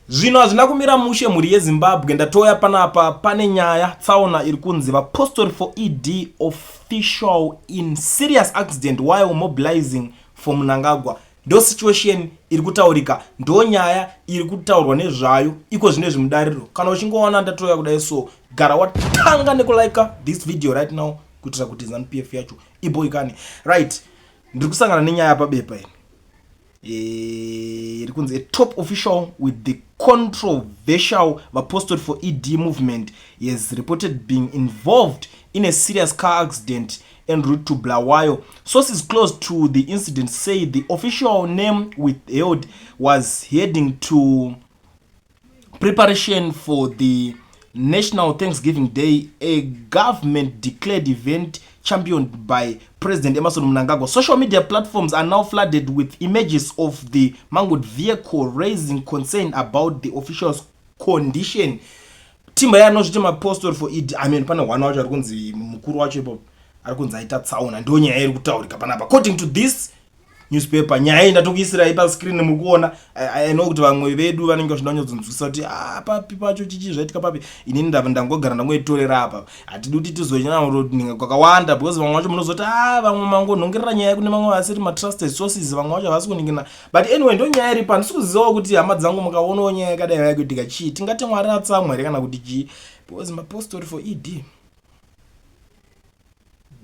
Zvinhu hazvina kumira mushe mhuri yeZimbabwe. Ndatouya panapa pane nyaya tsaona iri kunzi vapostori for ED official in serious accident while mobilizing for Mnangagwa. Ndo situation iri kutaurika, ndo nyaya iri kutaurwa nezvayo iko zvino izvi mudariro. Kana uchingoona ndatouya kudai so, gara watanga nekulika this video right now kuitira kuti Zanu PF yacho iboikane. Right, ndiri kusangana nenyaya pabepa ini. Iri kunzi a top official with the controversial Vapostori for ED movement has reported being involved in a serious car accident en route to Bulawayo. Sources close to the incident say the official name withheld was heading to preparation for the National Thanksgiving Day, a government declared event championed by President Emmerson Mnangagwa. Social media platforms are now flooded with images of the mangled vehicle, raising concern about the official's condition. Timba yanozviti mapostori for ED, I mean, pane hwana wacho ari kunzi mukuru wacho ipapo ari kunzi aita tsaona. Ndo nyaya iri kutaurika panapa according to this newspaper. Nyaya iyi ndatokuisirai pascreen muri kuona. I know kuti vamwe vedu vanenge vachida kunyatsonzwisisa kuti ah, papi pacho chichi zvaitika papi. Inini ndangogara ndangoitorera apa. Hatidi kuti tizonyanya kwakawanda because vamwe vacho munozoti a ah, vamwe mangonhongerera nyaya kune vamwe vasiri matrusted sources, vamwe vacho havasi kuningina. But anyway, ndo nyaya iripo. Handisi kuzivawo kuti hama dzangu mukaonawo nyaya yakadai vaikuitika chii, tingati Mwari atsamwa here kana kuti chii? Because mapostori for ED,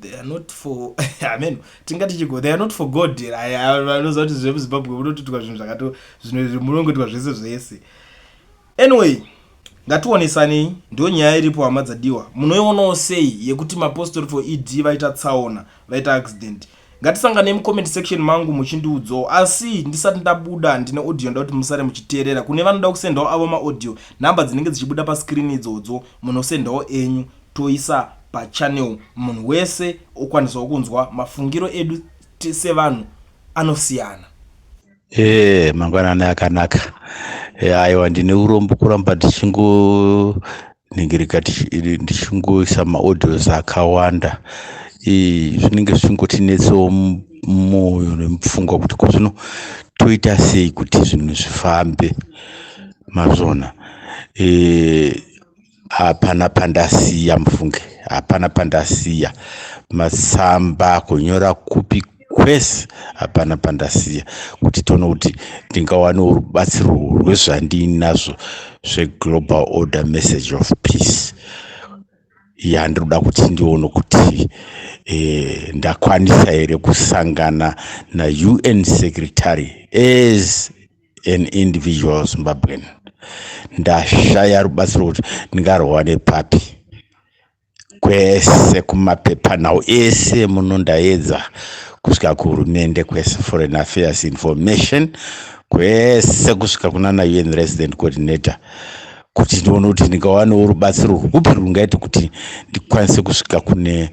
they are not for, amen, tingati chigo, they are not for God. Vanoziva kuti zvemuZimbabwe munotoitwa zvinhu zvakato zvino munongoitwa zvese zvese. Anyway, ngationesanei. Ndo nyaya iripo, hama dzadiwa. Munoionawo sei yekuti mapostori for ED vaita tsaona, vaita accident? Ngatisanganei mucomment section mangu muchindiudzawo. Asi ndisati ndabuda, ndine audio nda kuti musare muchiteerera. Kune vanoda kusendawo avo maaudio, nhamba dzinenge dzichibuda pascreen idzodzo, munosendawo enyu, toisa pachannel, munhu wese okwanisawo kunzwa. Mafungiro edu sevanhu anosiyana. Mangwanani akanaka. Aiwa, ndine urombo kuramba ndichingoningirika, ndichingoisa maaudios akawanda. Zvinenge zvichingotinetsawo mumwoyo nemupfungwa kuti ko zvino toita sei kuti zvinhu zvifambe. Mazvona, hapana pandasiya, mufunge, hapana pandasiya matsamba kunyora kupi kwese, hapana pandasiya kuti tione kuti ndingawanewo rubatsiro rwezvandinazvo zveglobal order message of peace yandinoda kuti ndione kuti ndakwanisa here kusangana naUN secretary as an individual Zimbabwean. Ndashaya rubatsiro kuti ndingarwane papi. Kwese kumapepanhau ese munondaedza, kusvika kuhurumende kwese, foreign affairs information kwese, kusvika kunana UN resident coordinator, kuti ndione kuti ndingawanewo rubatsiro rwupi rwungaite kuti ndikwanise kusvika kune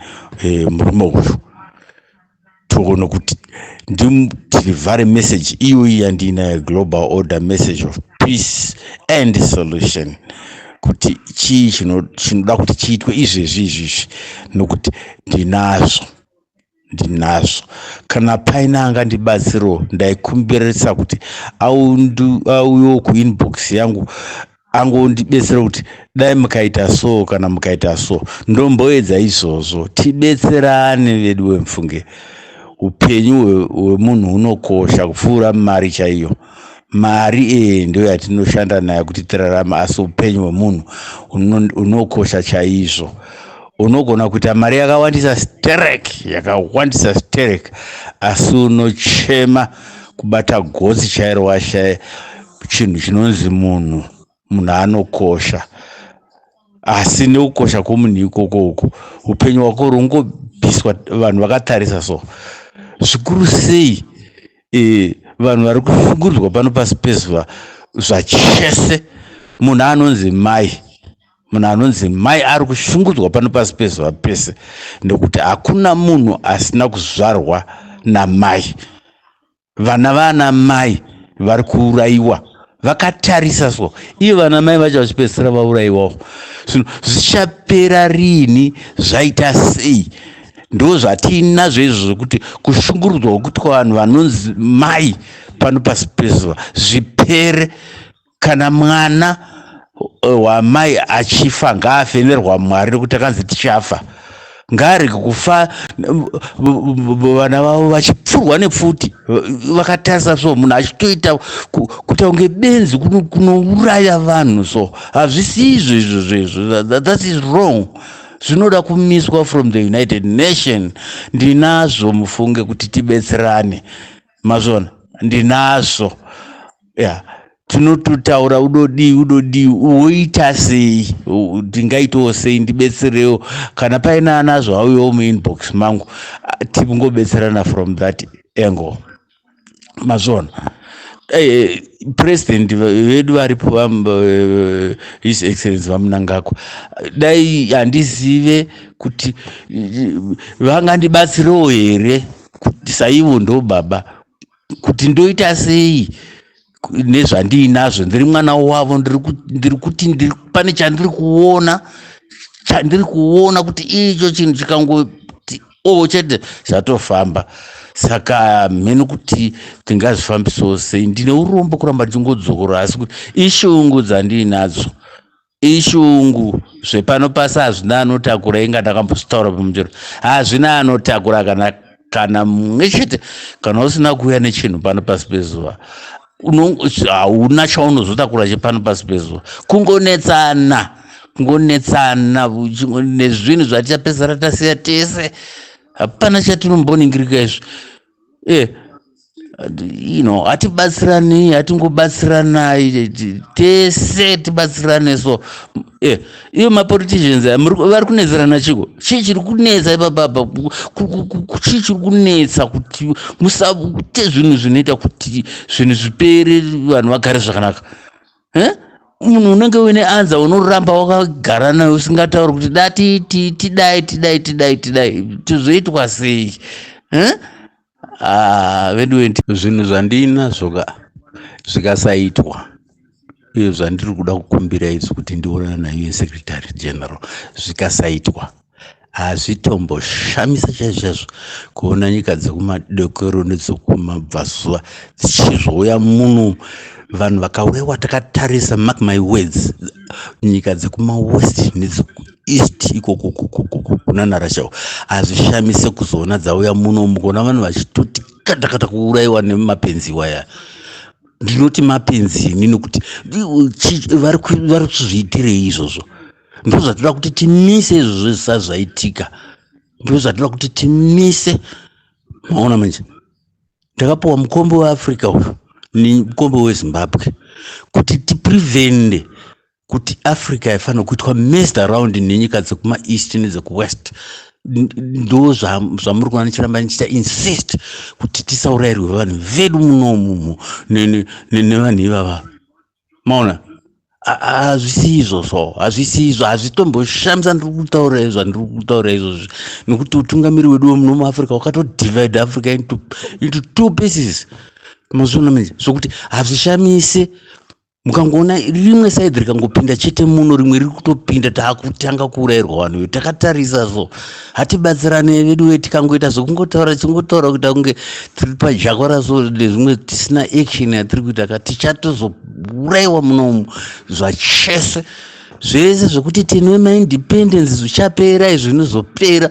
murume uyu, toona kuti ndideliver message iyoyi yandinayo, global order message of peace and solution, kuti chii chinoda kuti chiitwe izvezvi izvizvi, nokuti ndinazvo, ndinazvo. Kana paine angandibatsiro, ndaikumbirisa kuti auyewo kuinbox yangu angondibetsera kuti dai mukaita so kana mukaita so. Ndomboedza izvozvo, tibetserane vedu wemufunge. Upenyu hwemunhu hunokosha kupfuura mari chaiyo. Mari ee ndo yatinoshanda nayo kuti tirarame, asi upenyu hwemunhu hunokosha chaizvo. Unogona kuita mari yakawandisa sterek, yakawandisa sterek, asi unochema kubata gotsi chairo washaya chinhu chinonzi munhu. Munhu anokosha, asi nekukosha kwomunhu ikoko uko upenyu hwako rungobviswa vanhu vakatarisa. So zvikuru sei vanhu vari kushungurudzwa pano pasi pezuva zvachese. Munhu anonzi mai, munhu anonzi mai ari kushungurudzwa pano pasi pezuva pese, nekuti hakuna munhu asina kuzvarwa namai. Vana vana mai vari kuurayiwa vakatarisa. So ivo vana mai vacho vachipedzisira vaurayiwawo. Zvino zvichapera riini? Zvaita sei? Ndo zvatinazvo izvo zvokuti kushungurudzwa kwekuti vanhu vanonzi mai pano pasi pezuva zvipere. Kana mwana wamai achifa, ngaafemerwa Mwari, nekuti takanzi tichafa. Ngaarege kufa vana vavo vachipfurwa nepfuti vakatarisa. So munhu achitoita kuita kunge benzi, kunouraya vanhu. So hazvisi izvo izvozvo izvo, that is wrong. Zvinoda kumiswa from the United Nation. Ndinazvo, mufunge kuti tibetserane. Mazvona, ndinazvo ya tinototaura. Udodii, udodii, woita sei, ndingaitawo sei, ndibetserewo. Kana paine anazvo, auyewo muinbox mangu, tingobetserana from that angle. Mazvona, president vedu varipo, His Excellence VaMnangagwa, dai handizive kuti vangandibatsirewo here, kuti saivo ndo baba, kuti ndoita sei nezvandiinazvo. Ndiri mwana wavo, ndiri kuti pane chandiri kuona, chandiri kuona kuti icho chinhu chikangoti o chete, zvatofamba. Saka mhene kuti tingazvifambisawo sei. Ndine urombo kuramba ndichingodzokora, asi kuti ishungu dzandiinadzo, ishungu. Zvepano pasi hazvina anotakura. Inga ndakambozvitaura pamuchero, hazvina anotakura kana mumwe chete. Kana usina kuuya nechinhu pano pasi pezuva, hauna chaunozotakura chepano pasi pezuva. Kungonetsana, kungonetsana nezvinhu zvatichapedzisira tasiya tese. Hapana chatinomboningirika izvi. Hatibatsiranei, hatingobatsiranai tese, tibatsirane. So iyo mapoliticians vari kunetserana chiko? Chii chiri kunetsa ipapapa? Chii chiri kunetsa kuti musaite zvinhu zvinoita kuti zvinhu zvipere, vanhu vagare zvakanaka? Munhu unenge uine anza, unoramba wakagara nayo, usingatauri kuti da tidai, tidai, tidai, tidai, tizoitwa sei? Ah, vedu, zvinhu zvandinazvo ka, zvikasaitwa iyo zvandiri kuda kukumbira izvi, kuti ndionana naUN Secretary General, zvikasaitwa, hazvitomboshamisa chaizvo chaizvo kuona nyika dzekumadokero nedzekumabvazuva dzichizouya muno, vanhu vakaurayiwa takatarisa. Mark my words, nyika dzekumawest nedzekueast ikoko kunana Russia, hazvishamise kuzoona dzauya muno, mukuona vanhu vachitoti katakata kuurayiwa nemapenzi waya. Ndinoti mapenzi ini, nekuti vari kuzviitirei izvozvo? Ndo zvatoda kuti timise izvozvo zvisati zvaitika. Ndo zvatoda kuti timise. Maona manje, ndakapiwa mukombe weAfrica uyu nemukombe weZimbabwe kuti tiprevende kuti Africa haifanira kuitwa messed around nenyika dzekumaeast nedzekuwest. Ndo zvamuri kuona ndichiramba ndichiita insist kuti tisaurayirwe vanhu vedu munomumu nevanhu ivava. Maona, hazvisi izvo. So hazvisi izvo, hazvitomboshamisa ndiri kutaura zvandiri kutaura izvozvi, nekuti utungamiri wedu wemuno muAfrica wakatodivide Africa into two pieces. Mazviona manje, zvokuti hazvishamise mukangoona rimwe side rikangopinda chete muno, rimwe riri kutopinda, taakutanga kuurayirwa vanhu takatarisa. So hatibatsirane vedu we, tikangoita zvokungotaura, tichingotaura kuita kunge tiri pajakora so, nezvimwe tisina action yatiri kuita ka, tichatozourayiwa munomu zvachese. Zvese zvekuti tine maindependence zvichapera, izvi zvinozopera,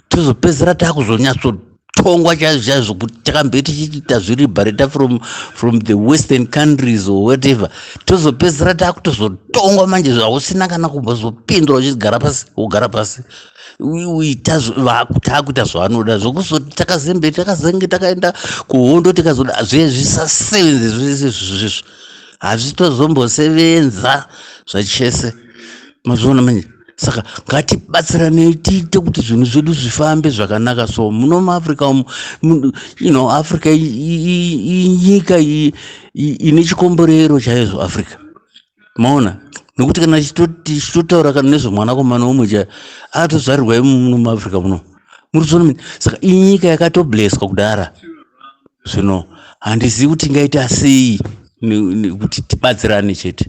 tozopedzisira taakuzonyatsotongwa chaizvo chaizvo, kuti takambe tichiti tazviliberata from the western countries or whatever, tozopedzisira taakutozotongwa manje, zvausina kana kumbozopindura, uchigara pasi, wogara pasi, taakuita zvavanoda. Zvokuzoti takazembe, takazenge takaenda kuhondo, tikazoda zvisasevenze zvese izvozvo, hazvitozombosevenza zvachese. Mazviona manje. Saka ngatibatsiranei, tiite kuti zvinhu zvedu zvifambe zvakanaka. So muno muAfrica umu, Africa inyika ine chikomborero chaizvo, Africa. Maona, nekuti kana tichitotaura kana nezvemwanakomana umwe chai, atozvarirwa imo muno muAfrica muno, muri kuzoona. Saka inyika yakatobleswa kudara. Zvino handizivi kuti ingaita sei kuti tibatsirane chete.